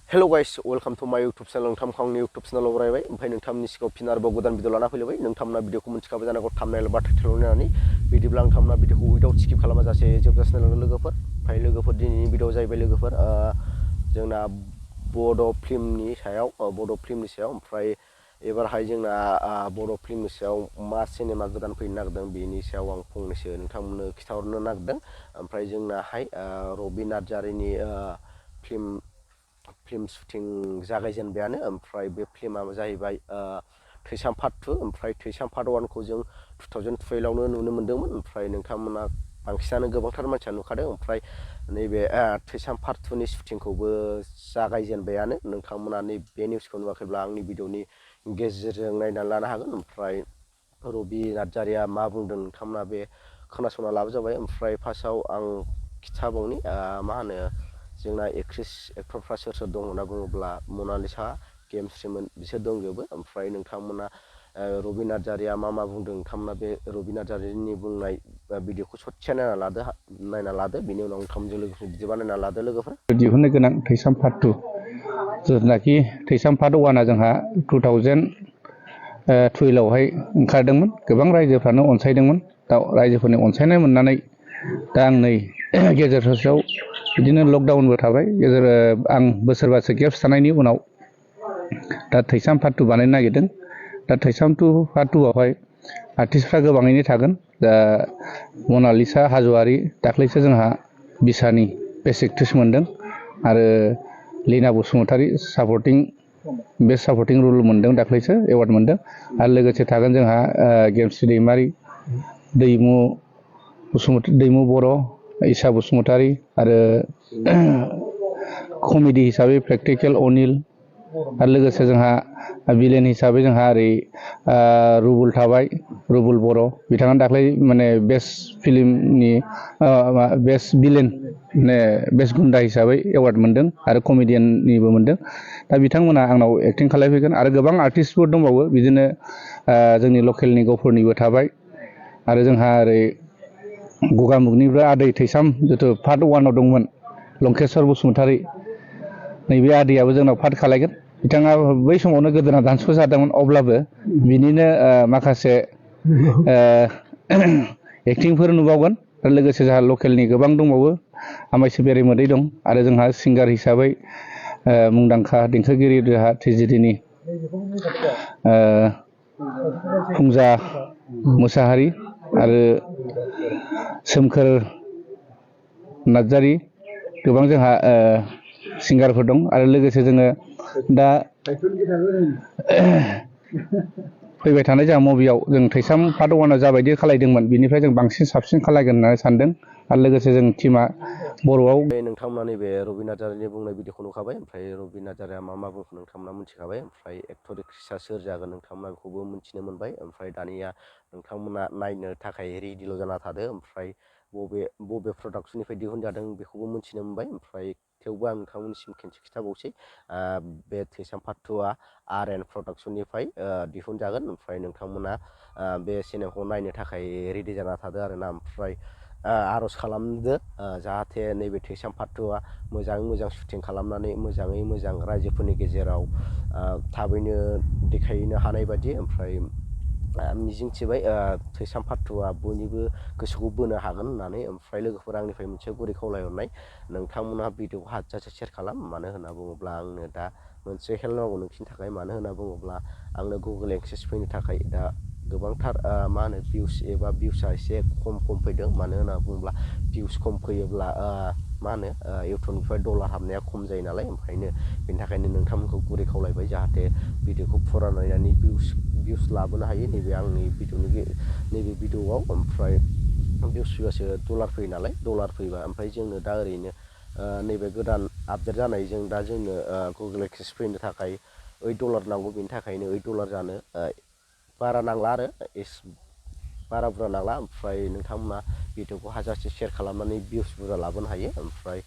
Hello guys, welcome to my YouTube channel. नोंथांखौ आंनि YouTube channel आव रायबाय ओमफ्राय नोंथांनि सिगाङाव फिन आरोबाव गोदान भिडिअ लाना फैलायबाय नोंथांमोना भिडिअखौ मोनथिखाबाय जानांगौ थाम्बनेल बा टाइटेल नायनानै बिदिब्ला नोंथांमोना भिडिअखौ उइदाउट स्किप खालामाजासे जोबजासिम नायलांदो लोगोफोर ओमफ्राय लोगोफोर दिनैनि भिडिअ जाहैबाय लोगोफोर जोंना बड' फिल्मनि सायाव ओमफ्राय एबारहाय जोंना बड' फिल्मनि सायाव मा सिनेमा गोदान फैनो नागिरदों बेनि सायाव आं फंनैसो नोंथांमोननो खिथाहरनो नागिरदों ओमफ्राय जोंनाहाय रबि नार्जारिनि फिल्म शुटिं जागायजेनबायानो ओमफ्राय बे फिल्मा जाहैबाय थैसाम पार्ट 2 ओमफ्राय थैसाम पार्ट 1 खौ जों 2012 आवनो नुनो मोन्दोंमोन ओमफ्राय नोंथांमोना बांसिनानो गोबांथार मानसिया नुखादों ओमफ्राय नैबे थैसाम पार्ट 2 नि शुटिंखौबो जागायजेनबायानो नोंथांमोना नैबे निउसखौ नुवाखैब्ला आंनि भिडिअनि गेजेरजों नायनानै लानो हागोन ओमफ्राय रबि नार्जारिया मा बुंदों नोंथांमोना बे खोनासंना लाबोजाबाय ओमफ्राय फार्स्टआव आं खिथाबावनि मा होनो जोंना एक्टरफ्रा सोर सोर दं होनना बुङोब्ला मनालिसा गेमस्रिमोन बिसोर दंजोबो ओमफ्राय नोंथांमोना रबि नार्जारिया मा बुंदों नोंथांमोना बे रबि नार्जारिनि बुंनाय भिडिअखौ ससे नायना लादो बेनि उनाव नोंथांमोनजों लोगोसे बिदिबा नायना लादो लोगोफोर दिहुननो गोनां थैसाम पार्ट 2 जेनाखि थैसाम पार्ट 1 आ जोंहा 2012 आवहाय ओंखारदोंमोन गोबां रायजोफ्रानो अनसायदोंमोन दा रायजोफोरनि अनसायनाय मोननानै दा आं नै गेजेर ससेयाव बिदिनो लकडाउनबो थाबाय आं बोसोरबासो गेप्स थानायनि उनाव दा थैसाम पार्ट 2 बानायनो नागिरदों दा थैसाम पार्ट 2 आवहाय आर्टिस्टफ्रा गोबाङैनो थागोन दा मनालिसा हजौary दाख्लैसो जोंहा बिसानि बेस्ट एक्ट्रेस मोनदों आरो लीना बसुमतारी बेस्ट सापर्टिं रल मोनदों दाख्लैसो एवार्ड मोनदों आरो लोगोसे थागोन जोंहा गेमस्रि दैमारि दैमु बर' इसा बसुमतारी आरो कमेडि हिसाबै प्रेक्टिकेल अनिल आरो लोगोसे जोंहा भिलेन हिसाबै जोंहा ओरै रुबुल बर' बिथाङा दाख्लै माने बेस्ट फिल्मनि बेस्ट भिलेन बेस्ट गुन्दा हिसाबै एवार्ड मोनदों आरो कमेडियाननिबो मोनदों दा बिथांमोना आंनाव एक्टिं खालामफैगोन आरो गोबां आर्टिस्टफोर दंबावो बिदिनो जोंनि लकेलनि गफुरनिबो थाबाय आरो जोंहा ओरै गगामुगनिफ्राय आदै थैसाम जिथु पार्ट 1 आव दंमोन लंकेश्वर बसुमतारी नैबे आदैयाबो जोंनाव पार्ट खालायगोन बिथाङा बै समावनो गोदोना दान्सबो जादोंमोन अब्लाबो बिनिनो माखासे एक्टिंफोर नुबावगोन आरो लोगोसे जोंहा लकेलनि गोबां दंबावो आमायसि बेरेमोदै दं आरो जोंहा सिंगार हिसाबै मुंदांखा देंखोगिरि जोंहा ट्रेजेडिनि फुंजा मोसाहारि आरो सोमखोर नार्जारी गोबां जोंहा सिंगारफोर दं आरो लोगोसे जोङो दा फैबाय थानाय जोंहा मुभियाव जों थैसाम पार्ट 1 आव जाबायदि खालायदोंमोन बिनिफ्राय जों बांसिन साबसिन खालायगोन होननानै सानदों आरो लोगोसे जों टिमा बर'आव नोंथांमोना नैबे रबि नार्जारिनि बुंनाय भिडिअखौ नुखाबाय ओमफ्राय रबि नार्जारिया मा बुंखो नोंथांमोना मिथिखाबाय ओमफ्राय एक्टर एक्ट्रेसआ सोर जागोन नोंथांमोना बेखौबो मिथिनो मोनबाय ओमफ्राय दानिया नोंथांमोना नायनो थाखाय रेडिल' जाना थादो ओमफ्राय बबे प्रडाक्सननिफ्राय दिहुनजादों बेखौबो मिथिनो मोनबाय ओमफ्राय थेवबो आं नोंथांमोननिसिम खेनसे खिथाबावसै बे थैसाम पार्ट 2 आ आर.एन. प्रडाक्सननिफ्राय दिहुनजागोन ओमफ्राय नोंथांमोना बे सिनेमाखौ नायनो थाखाय रेडि जाना थादो आरोना ओमफ्राय आर'ज खालामदो जाहाथे नैबे थैसाम पार्ट 2 आ मोजाङै मोजां शुटिं खालामनानै मोजाङै मोजां रायजोफोरनि गेजेराव थाबैनो देखायनो हानाय बायदि ओमफ्राय मिजिंथिबाय थैसाम पार्ट 2 आ बयनिबो गोसोखौ बोनो हागोन होननानै ओमफ्राय लोगोफोर आंनिफ्राय मोनसे गुरै खावलायहरनाय नोंथांमोनहा भिडिअखौ हाजासे शेयार खालाम मानो होनना बुङोब्ला आंनो दा मोनसे हेल्प नांगौ नोंसिनि थाखाय मानो होनना बुङोब्ला आंनो गुगोल एक्सेस फैनो थाखाय दा गोबांथार मा होनो भिउसआ एसे खम फैदों मानो होनना बुङोब्ला भिउस खम फैयोब्ला मा होनो इउटुबनिफ्राय डलार हाबनाया खम जायो नालाय ओंखायनो बेनि थाखायनो नोंथांमोनखौ गुरै खावलायबाय जाहाथे भिडिअखौ फुरा नायनानै भिउस लाबोनो हायो नैबे आंनि भिडिअआव ओमफ्राय भिउस फैबासो डलार फैयो नालाय डलार फैबा ओमफ्राय जोंनो दा ओरैनो नैबे गोदान आपडेट जानायजों दा जोंनो गुगोल एक्सेस फैनो थाखाय $8 नांगौ बेनि थाखायनो $8 जानो बारा नांला आरो बारा बुरजा नांला ओमफ्राय नोंथांमोना भिडिअखौ हाजासे शेयार खालामनानै भिउस बुरजा लाबोनो हायो ओमफ्राय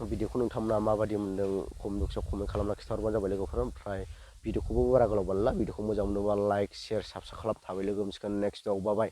भिडिअखौ नोंथांमोना माबायदि मोन्दों कमेन्ट बक्सआव कमेन्ट खालामना खिन्थाहरबानो जाबाय लोगोफोर ओमफ्राय भिडिअखौबो बारा गोलाव बानायला भिडिअखौ मोजां मोनोबा लाइक शेयार साबस्क्राइब खालाम थाबाय लोगो मोनसिगोन नेक्स्टआव बाय